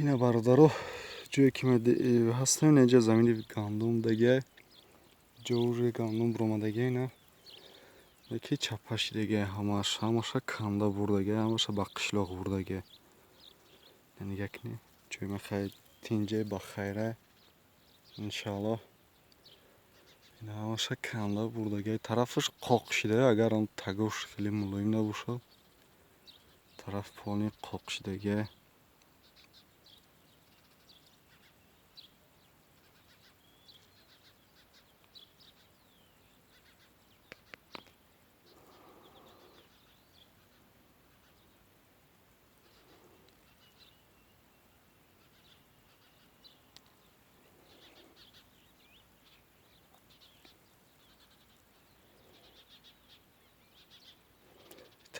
Ина бародаро, ҷое ки ма ҳастем, инҷа замини гандум дагия, ҷо уже гандум буромадагия, ина ки чапа шидагия, ҳамаш ҳамаша канда бурдагия, ҳамаша ба қишлоқ бурдагия. Нига кунед, ҷои ма хай тинҷе, ба хайра, иншааллоҳ. Ина ҳамаша канда бурдагия, тарафаш қоқ шида, агар он тагош хеле мулоим набошад, тараф полни қоқ шидагия.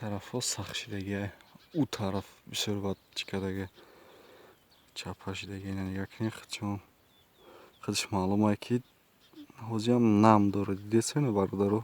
Тарафҳо сахт шидагия, ӯ тараф бисёр бад чӣ кардагия, чапа шидагия. Ина нига кунед, худшон худаш маълум ае, ки ҳозиам нам дорад. Дидесена, бародаро?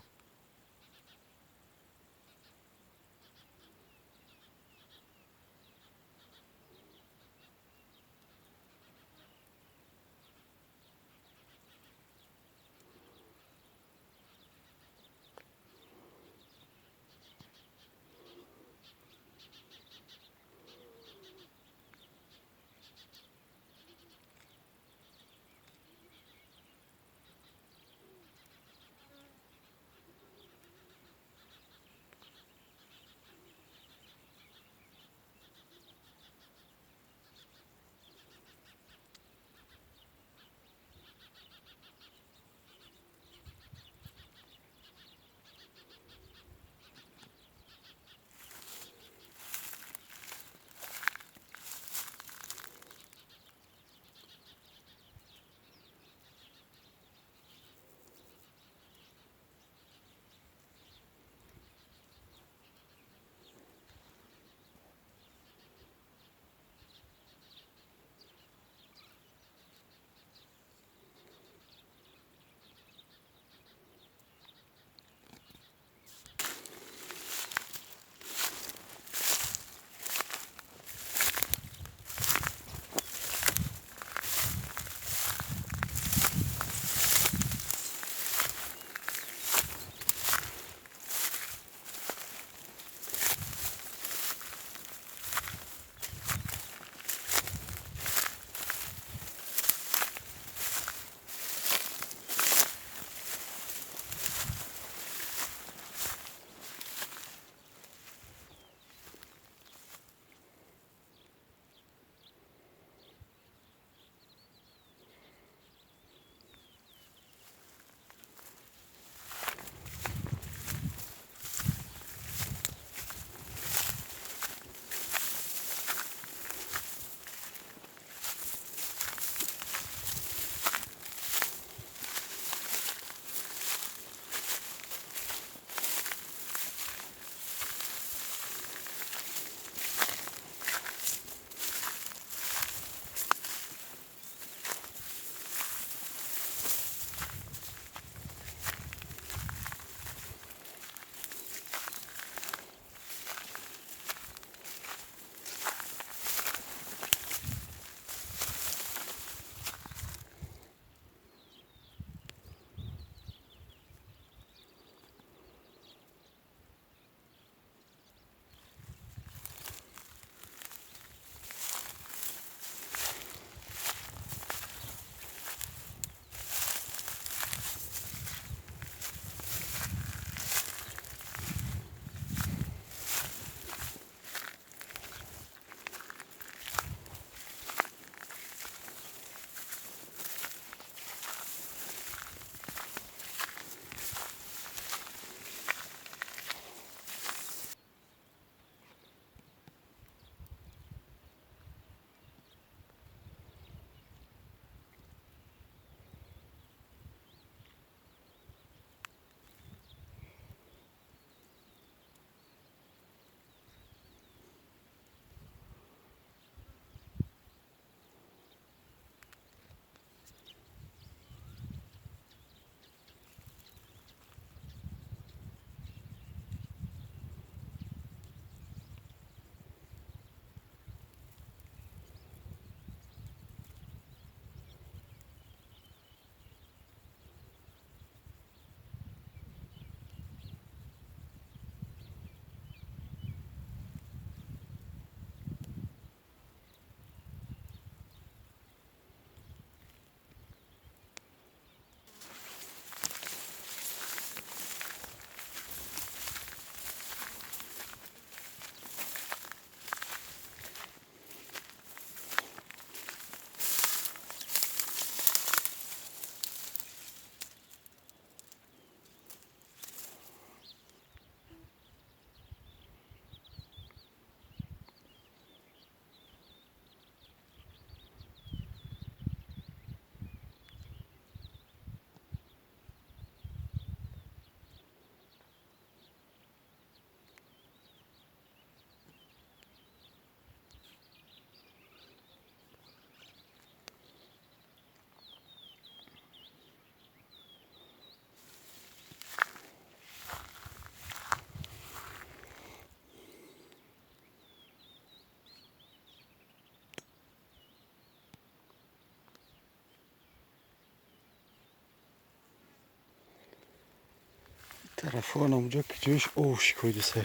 Тарафҳо намуҷа ки ҷоиш ов шикоидасе.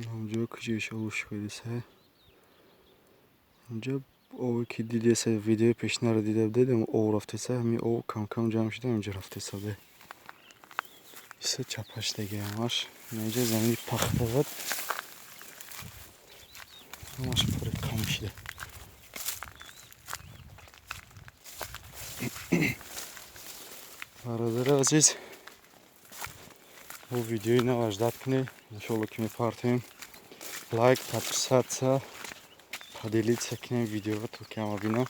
Намуҷо ки ҷоиш ов шикоидасе. Инҷа ове ки дидесе, видеои пешинаро дида будед, ов рафтеса, ҳамин ов кам-кам ҷамъ шуда инҷа рафтеса. Иса чапаш дега ҳамаш. Инҷа замини пахта буд. Ҳамаш пури кам шуда. Бародари азиз, бо видеои нав ждать кунед. Иншоалло ки мепартем. Лайк, подписаться, поделиться кунем видеоро, то ки ҳама бинанд.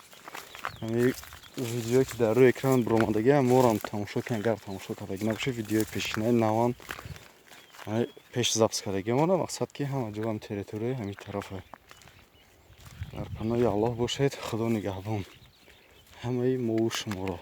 Ҳамин видеое ки дар рӯи экран баромадагӣ, морам тамошо кунед, агар тамошо кардагӣ набошед, видеои пешинаи наван пеш запись кардагиамона, мақсад ки ҳама ҷо ҳам территорияи ҳамин тарафа. Дар паноҳи Аллоҳ бошед, Худо нигаҳбон ҳамаи мову шуморо.